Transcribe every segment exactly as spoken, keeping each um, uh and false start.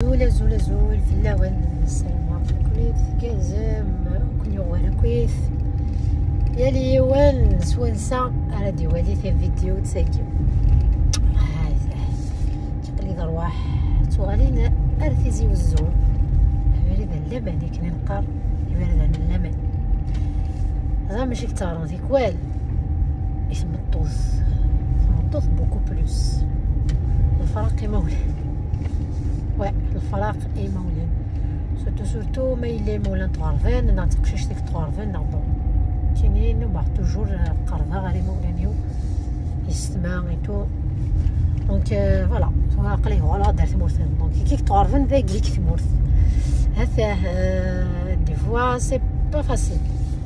Azul, azul, azul fell-awen. Ssarameɣ ur ken-id-tgerrzem, ur ken-yuɣ wara akkit. Yal yiwen s wansa ara d-iwali tavidyut-agi. Aql-i d rrwaḥ, ttuɣalin ar Tizi Wezzu. Abrid n laman, akken i neqqar, iberdan n laman. Ẓer mačči yettaɣren tikwal i tmeṭṭut. Tmeṭṭut beaucoup plus. Lefraq imawlan. Ouais, lefraq imawlan. Surtout, surtout ma yella imawlan tɣerben, neɣ d teqcict deg tɣerben, neɣ bon. Kini nubaɣ toujours qerbeɣ ɣer imawlan-iw. Yessetma et tout. Donc, euh, voilà. Tura aql-i uɣaleɣ-d ar tmurt. Donc, kik tɣerben dagi deg tmurt. Hatah, euh, des fois, c'est pas facile.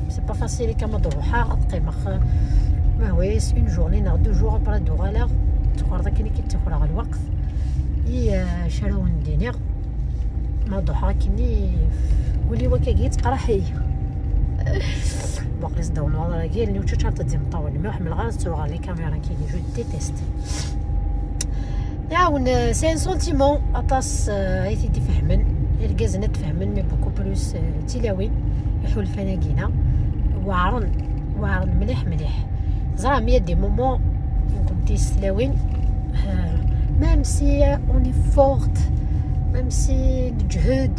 C'est pas facile, kama d-ruḥeɣ, ad qqimeɣ, euh, ma hwayes, une journée, neɣ deux jours, après ad d-uɣaleɣ. Tuɣaleḍ akken i k-id-tuker ɣer lweqt. I, euh, acu ara wen-d-iniɣ? Ma d-ruḥeɣ akkenni, wuli wakagi yettqraḥ-iyi. Bon, aql-i sdaw nwaḍer-agi, allen-iw ččaččarent-d imeṭṭawen. Ma ur ḥemmleɣ ara ad ttruɣ ɣer les caméras kini, je déteste. Iɛawen, euh, c'est un sentiment, aṭas, euh, ay t-id-ifehmen. Irgazen ad t-fehmen, mais beaucoup plus, euh, d tilawin, iḥulfan-agi-na. Weɛren, weɛren mliḥ, mliḥ. Ẓra, mais il y a des moments, nekkenti s tlawin, euh, même si, euh, on est forte, même si neǧhed,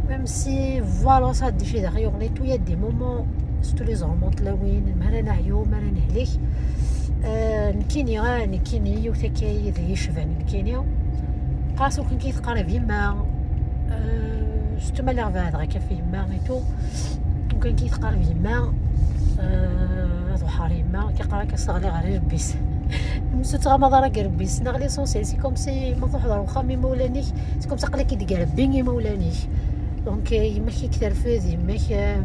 même si, voilà, ça, des choses, il y a des moments, surtout les hommes, tlawin, mi ara neɛyu, mi ara nehlek, euh, nekkini, ah, nekkini, yiwet akka i d yecban, nekkini. Qqareɣ-as, ur ken-, ki teqqar yemma, euh, surtout ma lliɣ beɛdeɣ akka ɣef yemma et tout. Lukan ki teqqar yemma, euh, ad ruḥeɣ ɣer yemma, ki qqar akka seɣli ɣer irebbi-s. Ur tettɣamaḍ ara deg irebbi-s, neɣ l'essentiel, c'est comme si ma truḥeḍ ɣer uxxam imawlan-ik, c'est comme si aql-ik deg irebbi imawlan-ik. Donc, euh, yemma-k i k-terfed, yemma-k, euh,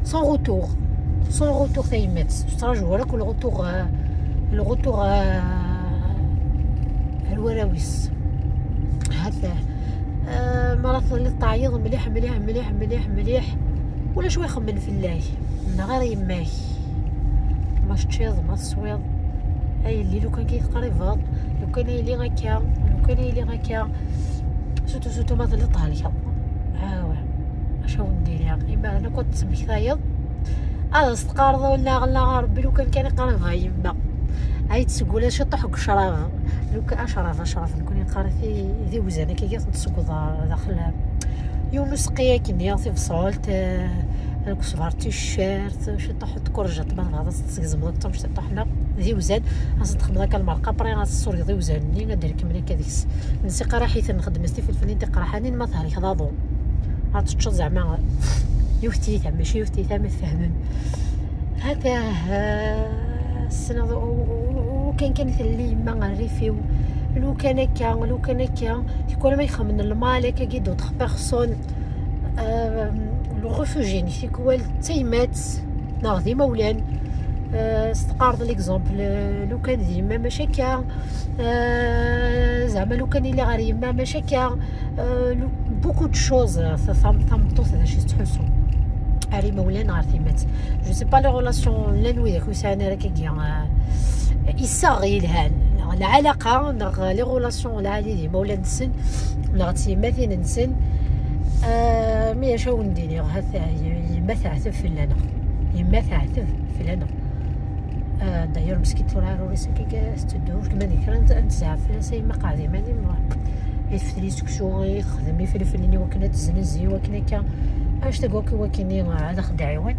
sans retour. Sans retour tayemmat. Ur tettraǧu ara akk le retour, euh, le retour, euh, ar warraw-is. Hatah. Euh, ma ara telliḍ teɛyiḍ mliḥ, mliḥ, mliḥ, mliḥ, mliḥ, ulac wa ixemmen fell-ak. Neɣ ara yemma-k. Ma teččiḍ, ma teswiḍ. A yelli, lukan ki teqribeḍ, lukan a yelli akka, lukan a yelli akka. Surtout, surtout ma telliḍ thelkeḍ. Awa, acu wen-d-iniɣ? Imaren akk ad temmektayeḍ. Ad as-teqqareḍ, "Wella ɣella Rebbi, lukan kan iqerreb ɣer yemma." Ay tesgula ciṭuḥ deg ccrab. Lukan, acrab, acrab, nekkni neqqar-it i, d iwzan akka i tent-tseggeḍ daxel. Yiwen useqqi akken, tibṣelt, eh, lkesbar, ticcert, ciṭuḥ n tkurjat, ma tebɣiḍ ad tt-tgezmeḍ akk d tamecṭuḥt, neɣ d iwzan, ad s-txedmeḍ akka lmerqa, après ad tessurgeḍ iwzan-nni, ad d-rekmen akka deg-s. Nsi qaraḥiten, nxeddem-as tifelfilin tiqerḥanin, ma thelkeḍ aḍu. Ad teččeḍ zeɛma yiwet tiyita, mačči yiwet tiyita, ma tfehmem. Hatah, ssneɣ, u-, u-, u-, lukan kan telli yemma rrif-iw, lukan akka, lukan akka, tikwal ma ixemmen lmal, akka, d'autres personnes, euh, le refuge-inek, tikwal d tayemmat, neɣ d imawlan, euh, s teqqareḍ l'exemple, euh, lukan d yemma, mačči akka, euh, zeɛma lukan iliɣ ɣer yemma, mačči akka, euh, lu-, beaucoup de choses, euh, ta-, tam-, tameṭṭut d acu i tettḥussu. Ar imawlan, ɣer tayemmat. Je sais pas les relations llan widak ur sɛin ara akkagi, euh, iseɣ yelhan, neɣ lɛalaqa, neɣ les relations lɛali d imawlan-nsen, neɣ d tyemmatin-nsen. Euh, mi acu wen-d-iniɣ, hatah, yemma teɛteb fell-aneɣ. Yemma teɛteb fell-aneɣ. Euh, d'ailleurs, meskint tura ar ur isakka tetteddu, kma d kra n, n tzeɛf fell-as, a yemma qɛed iman-im, i tfetli seksu, i texdem ifelfel-nni wakken ad tezzenz, i wakken akka. Anect-a akk i wakken ad aɣ-d-ɛiwen.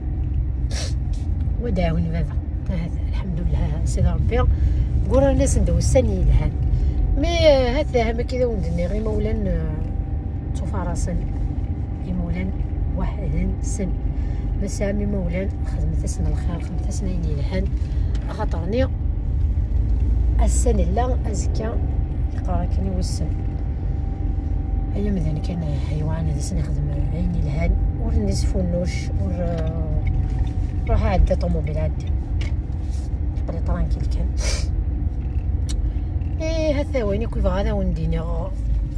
Wa d-ɛiwen baba. Ahat, lḥemdullah, sidi Rebbi. Gguran-asen-d wussan yelhan. Mi, euh, hat d ahem akka i d awen-d-nniɣ, imawlan, euh, ttufarasen. Imawlan weḥd-nsen. Ma tesɛam imawlan, xedmet-asen lxir, xedmet-asen ayen yelhan. Axaṭer-nni, ass-a nella, azekka yeqqar akken i wissen. Ay amdan kan, ḥaywan ad asen-ixdem ayen yelhan, ur nesfunnuc, ur, uh, ruḥ ɛeddi ṭumubil, ɛeddi. Aql-i tranquille kan. Eh, hata wayen akk i bɣiɣ ad awen-d-iniɣ.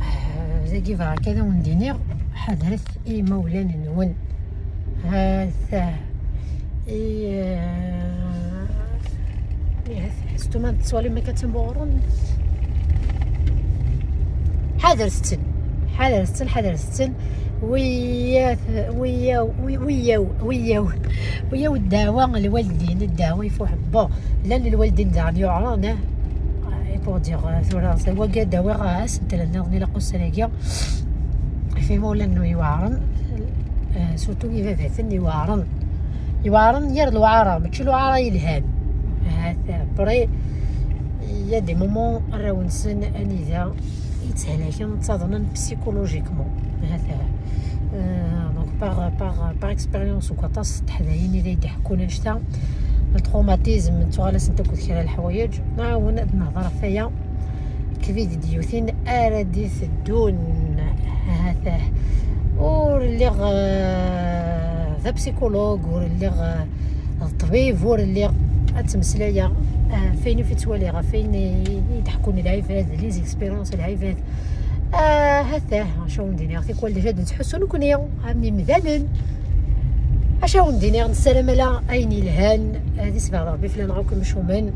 Ah, dagi bɣiɣ kan ad awen-d-iniɣ, ḥadret i imawlan-nwen. Hata. Eh, eh, hata. Ḥadret-ten. Ḥader setten, ḥader setten. Wiyaw, wiyaw, wiyaw, wiyaw, wiyaw ddawa lwaldin, ddawa ifuḥ. Bon, llan lwaldin daɣen yuɛren, eh. Et pour dire, euh, tura, wagi ad d-awiɣ asentel nniḍen ilaq ussan-agi ɣef imawlan n yiweɛren, eh, surtout ibabaten iweɛren. Iweɛren yir lewɛara, mačči lewɛara yelhan. Ahat, après, il y a des moments arraw-nsen anida yetthlaken, ttaḍnen psychologiquement. Ahat, euh, donc par, par, par expérience, deg waṭas n teḥdayin i d-ḥekkun annect-a, le traumatisme, ttuɣal-asent akked kra n leḥwayeǧ. Nɛawen ad nehḍer ɣef waya deg tvidyutin ara d-iteddun. Ahat, ur lliɣ, euh, d apsikulug, ur lliɣ, euh, d ṭṭbib, ur lliɣ ad ttmeslayeɣ, euh, ɣef wayen i ttwaliɣ, ɣef wayen i d-ḥekkun lɛibad, les expériences n lɛibad. Ah, hatah, acu awen-d-iniɣ, tikwal d acu ad nettḥussu nekkni am imdanen. Acu awen-d-iniɣ, nessaram ala ayen yelhan, ad isbeɣ Rebbi fell-aneɣ akk imcumen.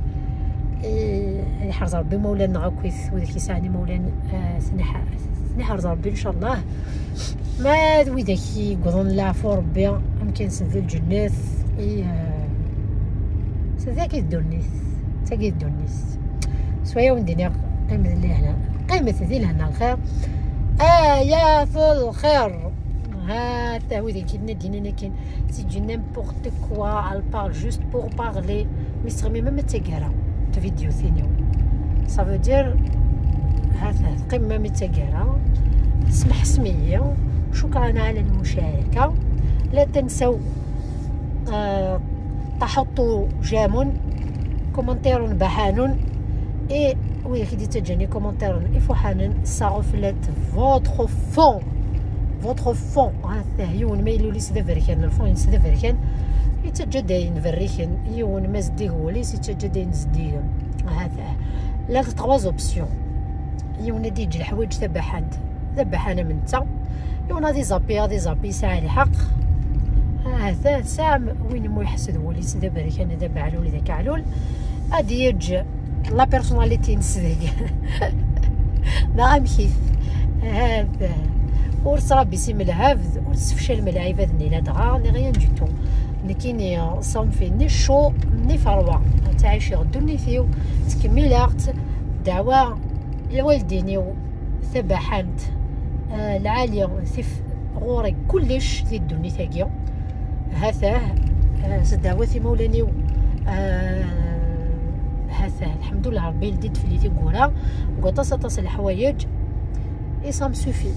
Eh, ad iḥrez Rebbi imawlan-nneɣ akkit, widak yesɛan imawlan, eh, ad ten-iḥ-, ad ten-iḥrez Rebbi, ncallah. Ma d widak i yewwḍen leɛfu Rebbi, amkan-nsen di lǧennet, i, eh, s-, tagi d ddunit, tagi d ddunit. S waya wen-d-iniɣ, qqimet di lehna, qqimet di lehna lxir. Ayat lxir. Ha-t-a widak i d-nnan akken, c'est du n'importe quoi, elle parle juste pour parler. Mi s-teɣmim am d taggara, tvidyutin-iw. Ça veut dire, ha-t-a, teqqimem am d taggara, tesmeḥsem-iyi. شكرا على المشاركة. لا تنسوا، آه، تحطوا j'aime، كومنتير بحانون، اي وياك دي تجاني كومنتير يفوحانن، ça reflète votre fond. Votre fond. هذا يون ما يلوليس ذا بركان، الفون ينس ذا بركان. يتجد داين بريكان، يون ما زديه وليس يتجد داين زديه. هذا. لا، trois options. يون دي يجي الحوايج تبعهن، تبعهن من تا. يون هذه زابي، هذه زابي، ساعة الحق. هذا ساعة وين مو يحسد وليس ذا بركان، ذا بعلول، ذا كعلول. هذه يجي la personnalité نسدق. نعم كيف. هذا. ورس ربي سي من الهبد، ورس فشل من العباد نيلا دغا، ني rien du tout. نكيني صوم في ني شو، ني فروة. تعيشي غدو ني فيو، تكملات دعوة الوالدين يو ثبحنت. آه، العالية ثف غوري كلش في الدنيا تاقيو. هاثاه، آه، سدعواتي مولانيو. آه، هاثاه، الحمد لله ربي لديت في اللي تيقورا. وقطاس أطاس الحوايج. إي سام سوفي.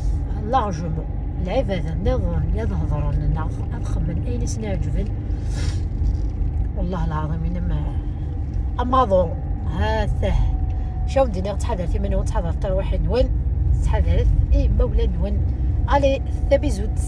لارجومون. العباد النظام يظهر لنا. أضخم من أين سنعجبن. والله العظيم إنما أماضو. هاثاه. شاو دينا تحضرتي منو، تحضرت روحي نون. تحضرت. إي مولا نون. ألي، تبيزوت.